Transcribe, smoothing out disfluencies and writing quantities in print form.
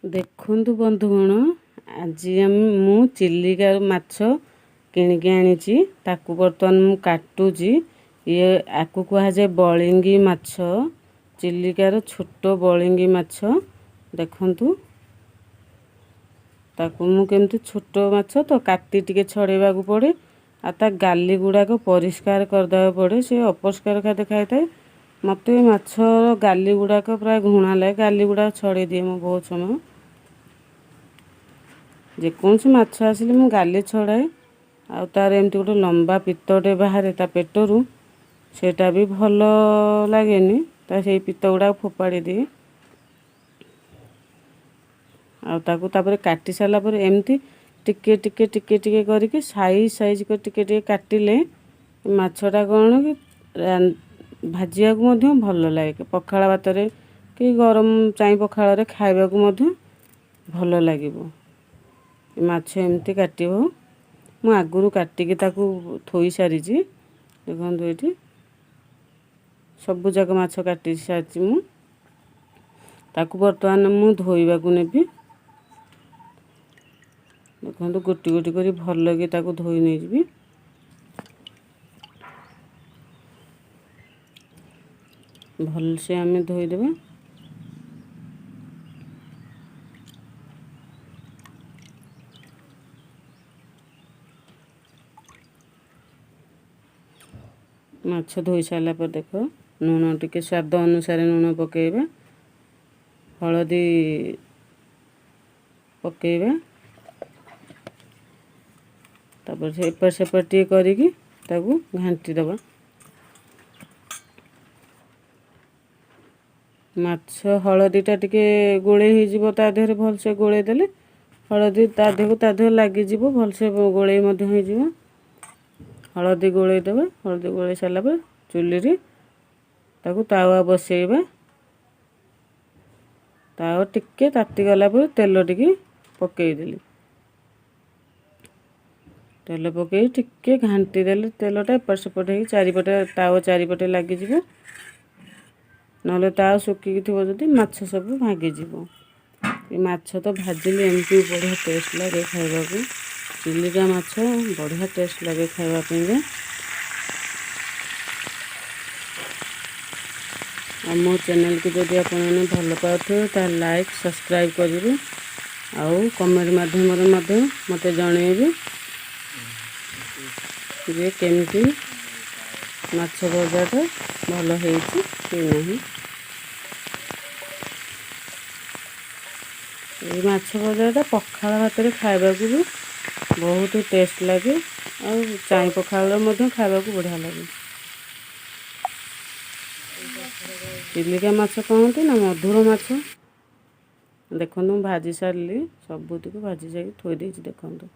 ଦେଖନ୍ତୁ ବନ୍ଧୁଗଣ, ଆଜି ମୁଁ ଚିଲିକା ମାଛ କିଣିକି ଆଣିଛି। ତାକୁ ବର୍ତ୍ତମାନ ମୁଁ କାଟୁଛି। ଇଏ ଆକୁ କୁହାଯାଏ ବଳିଙ୍ଗି ମାଛ, ଚିଲିକାର ଛୋଟ ବଳିଙ୍ଗି ମାଛ। ଦେଖନ୍ତୁ ତାକୁ ମୁଁ କେମିତି, ଛୋଟ ମାଛ ତ କାତି ଟିକେ ଛଡ଼େଇବାକୁ ପଡ଼େ ଆଉ ତା ଗାଲି ଗୁଡ଼ାକ ପରିଷ୍କାର କରିଦେବାକୁ ପଡ଼େ। ସେ ଅପରିଷ୍କାର ଖାଦ୍ୟ ଖାଇଥାଏ। ମୋତେ ମାଛର ଗାଲି ଗୁଡ଼ାକ ପ୍ରାୟ ଘୃଣା ଲାଗେ। ଗାଲି ଗୁଡ଼ାକ ଛଡ଼େଇ ଦିଏ ମୁଁ ବହୁତ ସମୟ। ଯେକୌଣସି ମାଛ ଆସିଲେ ମୁଁ ଗାଲି ଛଡ଼ାଏ। ଆଉ ତାର ଏମିତି ଗୋଟେ ଲମ୍ବା ପିତ୍ତଟେ ବାହାରେ ତା ପେଟରୁ, ସେଇଟା ବି ଭଲ ଲାଗେନି। ତା ସେଇ ପିତ୍ତ ଗୁଡ଼ାକ ଫୋପାଡ଼ି ଦିଏ। ଆଉ ତାକୁ ତାପରେ କାଟି ସାରିଲା ପରେ ଏମିତି ଟିକେ ଟିକେ ଟିକେ ଟିକେ କରିକି ସାଇଜ୍ ସାଇଜ୍ କରି ଟିକେ ଟିକେ କାଟିଲେ ମାଛଟା କ'ଣ କି ଭାଜିବାକୁ ମଧ୍ୟ ଭଲ ଲାଗେ। ପଖାଳ ଭାତରେ କି ଗରମ ଚାଇଁ ପଖାଳରେ ଖାଇବାକୁ ମଧ୍ୟ ଭଲ ଲାଗିବ। ମାଛ ଏମିତି କାଟିବ। ମୁଁ ଆଗରୁ କାଟିକି ତାକୁ ଥୋଇ ସାରିଛି। ଦେଖନ୍ତୁ ଏଇଠି ସବୁଯାକ ମାଛ କାଟି ସାରିଛି ମୁଁ। ତାକୁ ବର୍ତ୍ତମାନ ମୁଁ ଧୋଇବାକୁ ନେବି। ଦେଖନ୍ତୁ ଗୋଟି ଗୋଟି କରି ଭଲକି ତାକୁ ଧୋଇ ନେଇଯିବି। ଭଲସେ ଆମେ ଧୋଇଦେବା। ମାଛ ଧୋଇ ସାରିଲା ପରେ ଦେଖ ଲୁଣ ଟିକେ ସ୍ୱାଦ ଅନୁସାରେ ଲୁଣ ପକାଇବା, ହଳଦୀ ପକାଇବା। ତାପରେ ସେ ଏପଟ ସେପଟ ଟିକେ କରିକି ତାକୁ ଘାଣ୍ଟି ଦେବା। ମାଛ ହଳଦୀଟା ଟିକେ ଗୋଳେଇ ହେଇଯିବ ତା ଦେହରେ, ଭଲସେ ଗୋଳେଇ ଦେଲେ ହଳଦୀ ତା ଦେହକୁ ତା ଦେହରେ ଲାଗିଯିବ, ଭଲସେ ଗୋଳେଇ ମଧ୍ୟ ହେଇଯିବ। ହଳଦୀ ଗୋଳେଇ ଦେବା। ହଳଦୀ ଗୋଳେଇ ସାରିଲା ପରେ ଚୁଲିରେ ତାକୁ ତାୱା ବସେଇବା। ତାୱା ଟିକେ ତାତିଗଲା ପରେ ତେଲ ଟିକେ ପକାଇଦେଲି। ତେଲ ପକାଇ ଟିକେ ଘାଣ୍ଟି ଦେଲେ ତେଲଟା ଏପଟ ସେପଟ ହେଇକି ଚାରିପଟେ ତାୱା ଚାରିପଟେ ଲାଗିଯିବ। ନହେଲେ ତାୱା ଶୁଖିକି ଥିବ ଯଦି ମାଛ ସବୁ ଭାଙ୍ଗିଯିବ। ଏ ମାଛ ତ ଭାଜିଲେ ଏମିତି ବଢ଼ିଆ ଟେଷ୍ଟ ଲାଗେ ଖାଇବାକୁ। ଚିଲିକା ମାଛ ବଢ଼ିଆ ଟେଷ୍ଟ ଲାଗେ ଖାଇବା ପାଇଁକା। ଆଉ ମୋ ଚ୍ୟାନେଲକୁ ଯଦି ଆପଣମାନେ ଭଲ ପାଉଥିବେ ତାହେଲେ ଲାଇକ୍ ସବସ୍କ୍ରାଇବ୍ କରିବେ ଆଉ କମେଣ୍ଟ ମାଧ୍ୟମରେ ମଧ୍ୟ ମୋତେ ଜଣେଇବେ ଯେ କେମିତି ମାଛ ଭଜାଟା ଭଲ ହେଇଛି କି ନାହିଁ। ଏଇ ମାଛ ଭଜାଟା ପଖାଳ ଭାତରେ ଖାଇବାକୁ ବି ବହୁତ ଟେଷ୍ଟ ଲାଗେ ଆଉ ଚାଇଁ ପଖାଳରେ ମଧ୍ୟ ଖାଇବାକୁ ବଢ଼ିଆ ଲାଗେ। ଚିଲିକା ମାଛ କହନ୍ତି ନା ମଧୁର ମାଛ। ଦେଖନ୍ତୁ ମୁଁ ଭାଜି ସାରିଲି, ସବୁତିକୁ ଭାଜି ସାରିକି ଥୋଇ ଦେଇଛି। ଦେଖନ୍ତୁ।